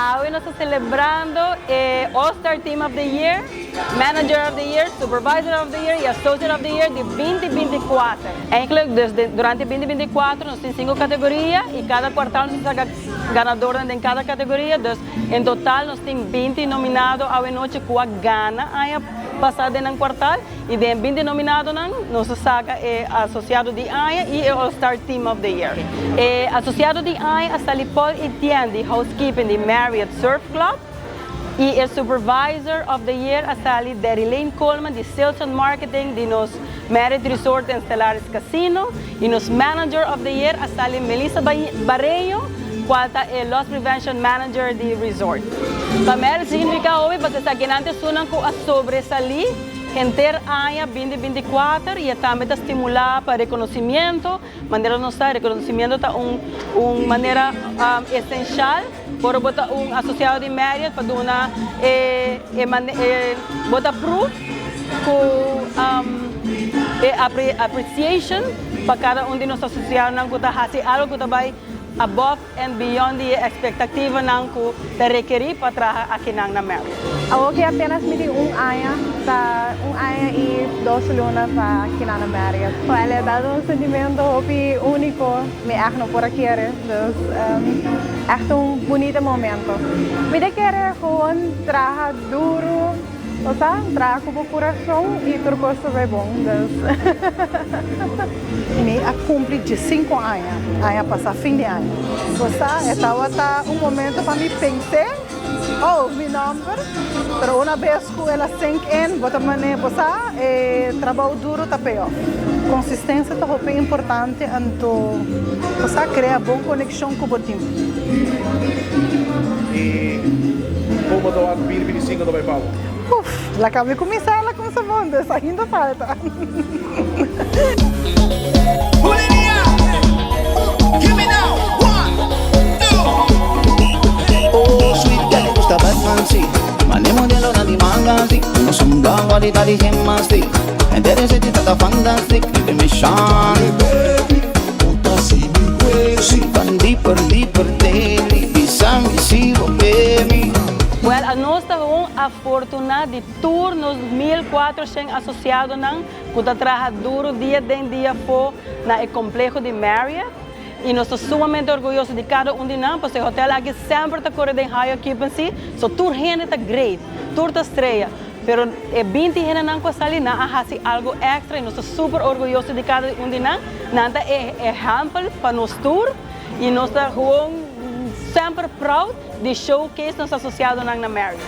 Awe nos ta celebrando e All Star Team of the Year, Manager of the Year, Supervisor of the Year y Associate of the Year di 2024. Eigenlijk dus durante 2024 nos tin cinco categoria y cada kwartaal nos ta saca ganadornan den cada categoria. Dus en total nos tin 20 nominado awe nochi cu a gana aña pasa den nan kwartaal y den 20 nominadonan nos a saca e asociado di aña y e All Star Team of the Year. E asociado di aña a sali Paul Etienne di Housekeeping di Marriott Surf Club y e Supervisor of the Year a sali Derrilane Coleman di Sales and Marketing di nos Marriott Resort and Stellaris Casino y nos Manager of the Year a sali Melissa Barreño, cual ta e Loss Prevention Manager di Resort. Pa Marriott significa hopi pasobra esakinan ta esunnan cu a sobresali henter aña 2024 y e tambe ta stimula pa reconocimiento. Manera nos sa, reconocimiento ta un manera esencial ora bo ta un asociado di Marriott pa duna e bo ta proof cu e appreciation pa cada un di nos asociadonan cu ta haci algo cu ta bay above and beyond di e expectativanan cu ta rekeri pa traha akinan na Marriott. Awor cu apenas mi tin un aña, ta un aña y 2 luna pa akinan na Marriott. Well, e ta un sentimento hopi unico, mi echt no por a kere, dus echt un bunita momento. Mi ta kere gewoon traha duro, osea, traha cu bo curason y tur cos ta bay bon, dus. Mi a cumpli 5 aña, aña pasa, fin di aña. Osea, tabata un momento pa mi pensa, oh, mi number, pero un biaha cu el a sink in, bo ta mane, osea, e trabou duro ta pay off. Consistencia ta hopi importante, anto, osea, crea bon conexion cu e team. Y con ta 2025 tambe, Paulo? Uf, laga mi cuminsa, el a cuminsa bon, dus ainda falta. Put it in. Give me now. One, two. Oh, sweet girl, gusta Batman, sí. Mane modelo na di magazine. No sono qualità di gymnastic. En dit is het dat fantastic. Lieve mission. Baby, puta si mi huesi. Van dieper, dieper, daily. Bisa mi sigo, baby. Well, anos ta gewoon afortuna di tur nos 1400 asociadonan cu ta traha duro dia den dia afo na e compleho di Marriott. Y nos ta sumamente orguyoso di cada un di nan, pasobra e hotel aki semper ta core den high occupancy, so tur hende ta great, tur ta strea. Pero e 20 hendenan cu a sali nan a haci algo extra y nos ta super orguyoso di cada un di nan. Nan ta e ehempel pa nos tur y nos ta gewoon semper proud di showcase nos asociadonan na Marriott.